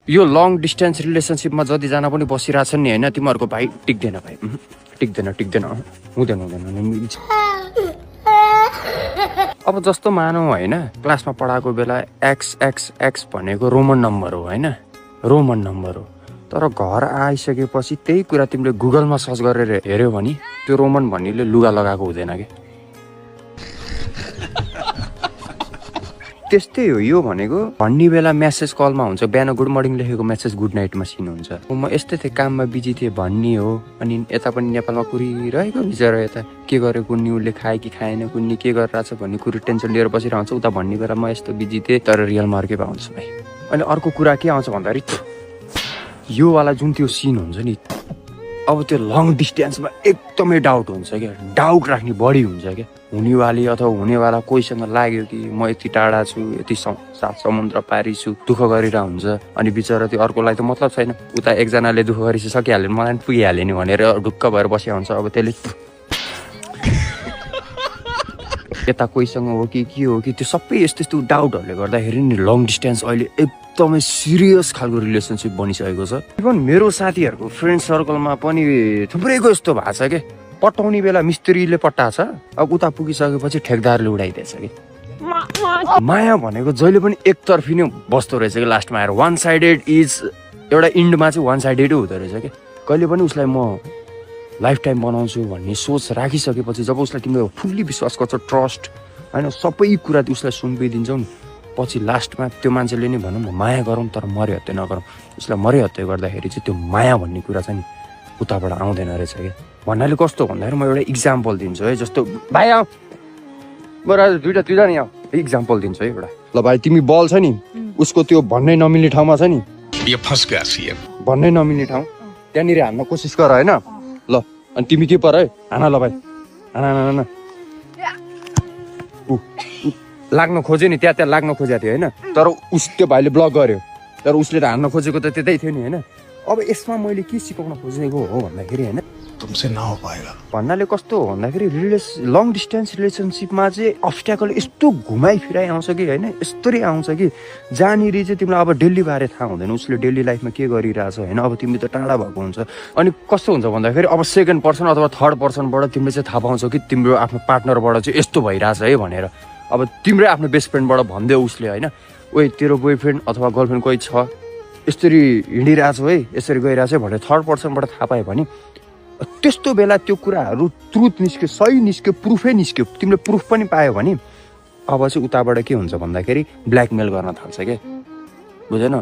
यो long distance रिलेसनसिपमा जतिजना पनि बसिरहेछन् नि होइन तिमीहरूको भाइ टिक्दैन भाइ टिक्दैन हुँदैन अब जस्तो मानौ होइन क्लासमा पढाएको बेला एक्स भनेको रोमन नम्बर हो होइन रोमन नम्बर हो तर घर आइसकेपछि त्यही कुरा तिमीले गुगलमा सर्च गरेर हेऱ्यौ भने त्यो रोमन भन्नेले लुगा लगाएको हुँदैन कि त्यस्तै हो यो भनेको भन्ने बेला मेसेज कलमा हुन्छ बिहान गुड मर्निङ लेखेको मेसेज गुड नाइटमा सिन हुन्छ म यस्तै थिएँ काममा बिजी थिएँ भन्ने हो अनि यता पनि नेपालमा कुरिरहेको बिचरा यता के गरेको कुन्नी उसले खाए कि खाएन कुन्नी के गरिरहेछ भन्ने कुरो टेन्सन लिएर बसिरहन्छ उता भन्ने बेला म यस्तो बिजी थिएँ तर रियलमा अर्कै पाउँछु भाइ अनि अर्को कुरा के आउँछ भन्दाखेरि यो वाला जुन त्यो सिन हुन्छ नि अब त्यो लङ डिस्टेन्समा एकदमै डाउट हुन्छ क्या डाउट राख्ने बढी हुन्छ क्या हुनेवाली अथवा हुनेवाला कोहीसँग लाग्यो कि म यति टाढा छु यति सात समुद्र पारी छु दुःख गरिरहेको हुन्छ अनि बिचरा त्यो अर्कोलाई त मतलब छैन उता एकजनाले दुःख गरि सकिहाल्यो मलाई पनि पुगिहाल्यो नि भनेर ढुक्क भएर बसिया हुन्छ अब त्यसले यता कोहीसँग हो कि के हो कि त्यो सबै यस्तो डाउटहरूले गर्दाखेरि नि लङ डिस्टेन्स अहिले एकदमै सिरियस खालको रिलेसनसिप बनिसकेको छ इभन मेरो साथीहरूको फ्रेन्ड सर्कलमा पनि थुप्रैको यस्तो भएको छ क्या पटाउने बेला मिस्त्रीले पटाछ अब उता पुगिसकेपछि ठेकदारले उडाइदिएछ कि माया भनेको जहिले पनि एकतर्फी नै बस्दो रहेछ कि लास्टमा आएर वान साइडेड इज एउटा इन्डमा चाहिँ वान साइडेडै हुँदो रहेछ क्या कहिले पनि उसलाई म लाइफ टाइम बनाउँछु भन्ने सोच राखिसकेपछि जब उसलाई तिमीले फुल्ली विश्वास गर्छ ट्रस्ट होइन सबै कुरा उसलाई सुम्पिदिन्छौ नि पछि लास्टमा त्यो मान्छेले नै भनौँ न माया गरौँ तर मरे हत्या नगरौँ उसलाई मरे हत्या गर्दाखेरि चाहिँ त्यो माया भन्ने कुरा चाहिँ नि उताबाट आउँदैन रहेछ क्या भन्नाले कस्तो भन्दाखेरि म एउटा इक्जाम्पल दिन्छु है जस्तो भाइ आऊ बरु दुईटा नि आऊ इक्जाम्पल दिन्छु है एउटा ल भाइ तिमी बल छ नि उसको त्यो भन्नै नमिल्ने ठाउँमा छ नि भन्नै नमिल्ने ठाउँ त्यहाँनिर हान्न कोसिस गर होइन ल अनि तिमी के पर है हान ल भाइ हान लाग्न खोज्यो नि त्यहाँ लाग्न खोजेको थियो होइन तर उस त्यो भाइले ब्लक गर्यो तर उसले त हान्न खोजेको त त्यतै थियो नि होइन अब यसमा मैले के सिकाउन खोजेको हो भन्दाखेरि होइन तुमसे न हो पाएगा भन्नाले कस्तो हो भन्दाखेरि लङ डिस्टेन्स रिलेसनसिपमा चाहिँ अब्स्ट्याकल यस्तो घुमाइ फिराइ आउँछ कि होइन यस्तरी आउँछ कि जहाँनिर चाहिँ तिमीलाई अब डेली बारे थाहा हुँदैन उसले डेली लाइफमा के गरिरहेछ होइन अब तिमी त टाढा भएको हुन्छ अनि कस्तो हुन्छ भन्दाखेरि अब सेकेन्ड पर्सन अथवा थर्ड पर्सनबाट तिमीले चाहिँ थाहा पाउँछौ कि तिम्रो आफ्नो पार्टनरबाट चाहिँ यस्तो भइरहेछ है भनेर अब तिम्रै आफ्नो बेस्ट फ्रेन्डबाट भनिदियो उसले होइन ओए तेरो बोय फ्रेन्ड अथवा गर्लफ्रेन्ड कोही छ यसरी हिँडिरहेछौ है यसरी गइरहेछ भनेर थर्ड पर्सनबाट थाहा पायो भने त्यस्तो बेला त्यो कुराहरू ट्रुथ निस्क्यो सही निस्क्यो प्रुफै निस्क्यो तिमीले प्रुफ पनि पायो भने अब चाहिँ उताबाट के हुन्छ भन्दाखेरि ब्ल्याकमेल गर्न थाल्छ क्या बुझेन